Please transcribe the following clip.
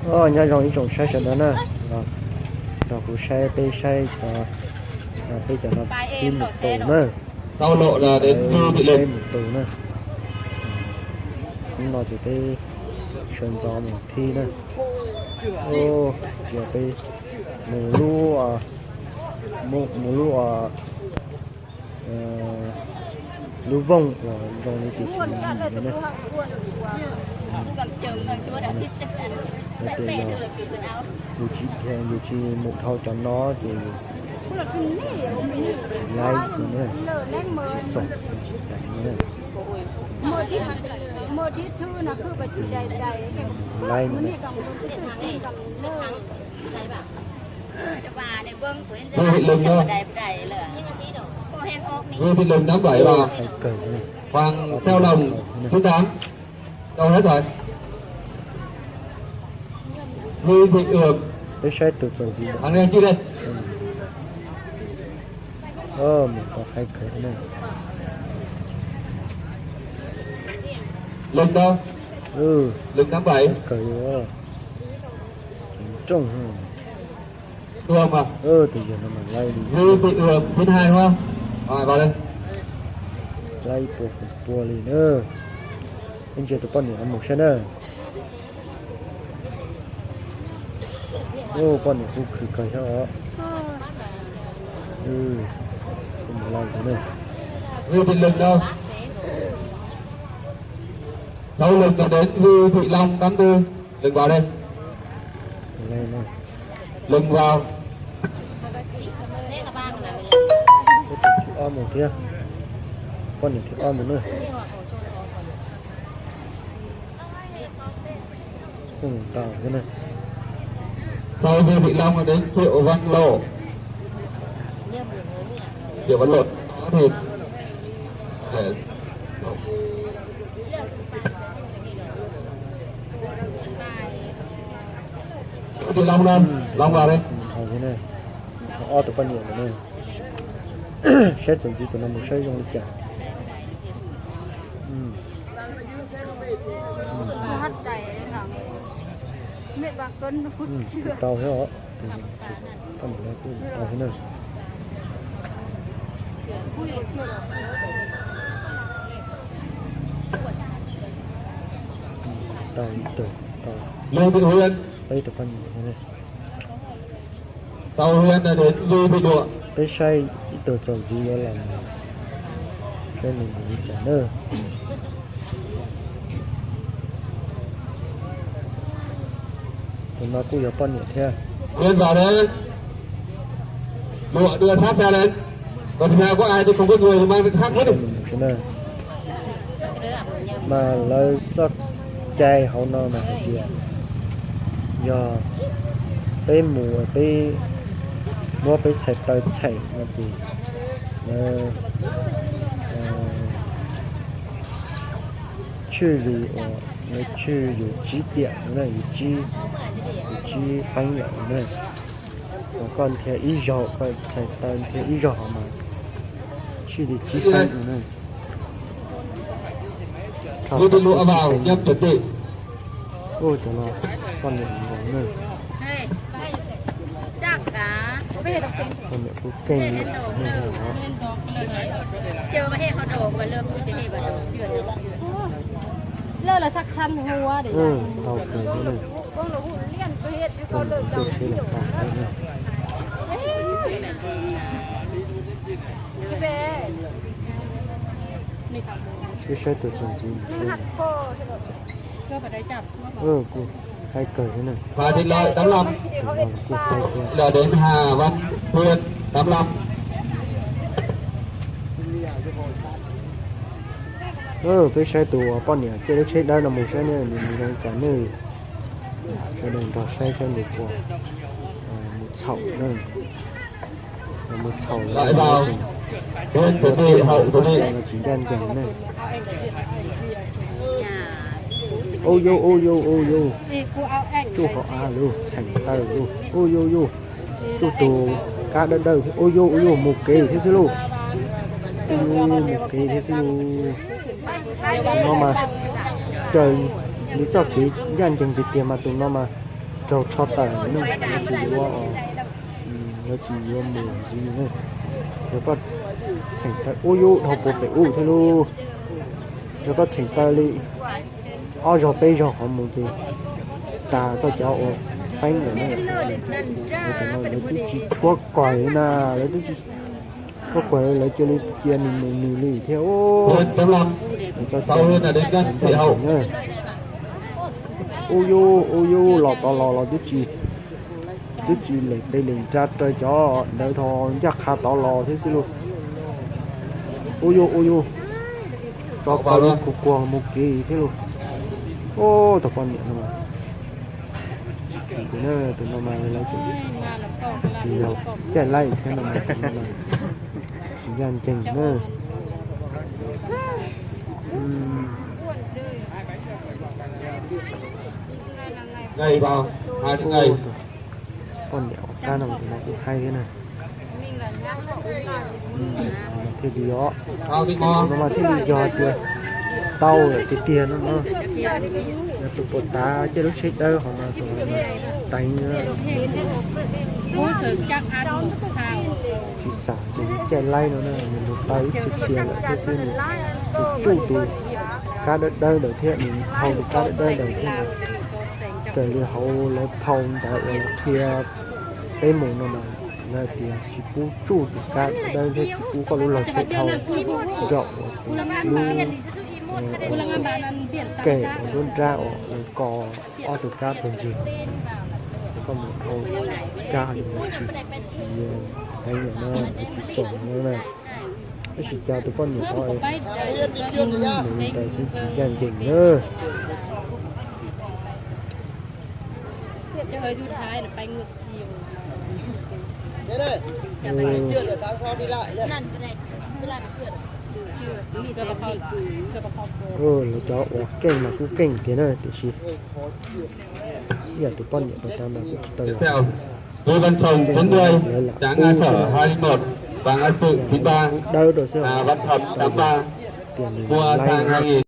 Nyob zoo ib tsoom saib sawv daws na, nrog kuv saib peb saib cov, peb cov no thib mus tus na, saib mus tus na. Hnub no ces peb sawv ntxov mus thib na. Ntsia peb mus lub, mus lub, lub vooj uas zoo li tus xu yim no na. Hais tias yog yus tsis, yus tsis mus dhau cov no ces yus tsis laib no na, tsis xoom, yus tsis teev no na. Laib no na. Vị Lừng không? Vị Lừng tám bảy vào. Hoàng Xeo Lồng chín tám. Đâu hết rồi? Vị Thị Ưm. Peb saib tus txuas ntxiv. Thằng này kia đây. Mus tau hai kawg na. Lừng đâu? Lừng tám bảy. Kawg, rooj. Tua mà. Tus yog no mas laib li. Vị Thị Ưm chín hai đúng không? Rồi vào đây. Laib pua pua li na. Peb ntsia tus poj niam no mus saib na. Poj niam kuj khwv kawg thiab os. Mus laib na. Vị Thị Lừng đâu? Sau Lừng là đến Vị Thị Long tám tư. Lừng vào đây. Lừng vào. Tus thib ob mus thiab. Poj niam thib ob mus na. Sau Lê Thị Long là đến Triệu Văn Lộ. Triệu Văn Lộ. Thì, để, Lê Thị Long lên, Long vào đi. Ob tus poj niam no na. Saib txuas ntxiv tus no mus saib zoo li cas. Tau thiab os. Tau thiab na. Tau ib tug, tau peb tus poj niam. Sau Hương là đến Lê Thị Lụa. Peb saib ib tug txuas ntxiv yuav los, saib nws mus li cas na. Tus no kuj yog poj niam thiab. Hương vào đấy. Lụa đưa sát xa lên. Còn nhà có ai thì không có người thì mang cái khác hết đi. Mas lawv txoj cai hauv no mas hais tias yog peb mus peb muab peb txhais taw txheem no ces lawv tswj li uas lawv tswj yus tsib tiam no na, yus tsib, yus tsib feeb lawm no na. Mas koj nrhiav ib zaug, koj txhais taw nrhiav ib zaug hauv mas tswj li tsib feeb no na. Ua cov no poj niam vauv na. Poj niam kuj keej li os. Tau kawg li na. Tus no coj tsheb los tau na. Peb saib tus txuas ntxiv mus seb. Kuj haib kawg thiab na. Và thịt lợn tám lăm. Tus no kuj haib thiab. Là đến Hà Văn Tuyên tám lăm. Peb saib tus poj niam caij lub tsheb dawb no mus saib nws mus zoo cas na. Sawv daws nrog saib saib nws puas mus txhaum na. Mus txhaum los tsis ncaj ncees na. Ua yus, ua yus, ua yus. Tsuj hauv av lauj, txheem taw lauj. Ua yus, yus. Tsuj tus kab dawb dawb. Ua yus, ua yus, mus kev thiab xwb lauj. Ua yus, mus kev thiab xwb lauj. Tus no mas raws li txoj kev ncaj ncees tiag tiag mas tus no mas Raug tsho tawm na, lawv tsis yuav, lawv tsis yuav mus ntxiv na. Yog koj txheem taw ub yub dhau puag pem ub thiab lauj, yog koj txheem taw li ob zaug peb zaug qhov mus ces tas koj cov uas feeb lawm na. Lawv twb tsis tshuab koim na, lawv twb tsis tshuab koim, lawv cia li cia nws mus nws li thiab. Ub yub, ub yub, los tod los los twb tsis, twb tsis lem pes lem nra raws cov ntawd thaum ncaj qha tod los thiab xwb lauj. Ub yub, ub yub, tso koj kuag mus kev thiab lauj. Ub, tus poj niam no mas tsis khwm tiag na, tus no mas lawv tseem tias yog caij laij thiab no mas tus no mas tsis ncaj ncees na. Poj niam ua qab no tus no kuj haib thiab na. Thiaj li yog, no mas thiaj li yog tias tau lawm tiag tiag no no. Yog tus puas tav caij lub tsheb dawb qhov no tus no tsis teev, tsis xam ces nws caij laij no na, nws mus tau ib txhia txhia lawm thiab xwb, nws tsuj tsuj tus kab dawb dawb ntawd thiab, nws hau tus kab dawb dawb ntawd thiab no. Raws li hauv lawv phau ntawv uas lawv qhia peb mus no mas lawv hais tias tsis pub tsuj tus kab dawb thiab tsis pub koj lub log tsheb dhau nraum uas tus lub kem uas nruab nrab uas lawv kos ob tug kab pawg ntsis. Koj mus dhau kab tsis, tsis teev lawm no, lawv tsis xoom no na. Tab sis cas tus poj niam no mus li ntawd xwb tsis ncaj ncees na. Lawv cov uas keej mas kuj keej tiag na, tiam sis ib yam tus poj niam puas tav mas kuj tsis tau yog. Với văn phòng chín mươi, lawv lam pub xwb na. Ib yam lawv lam pub dawb rau xwb, tsis tau yog tias nws laib no.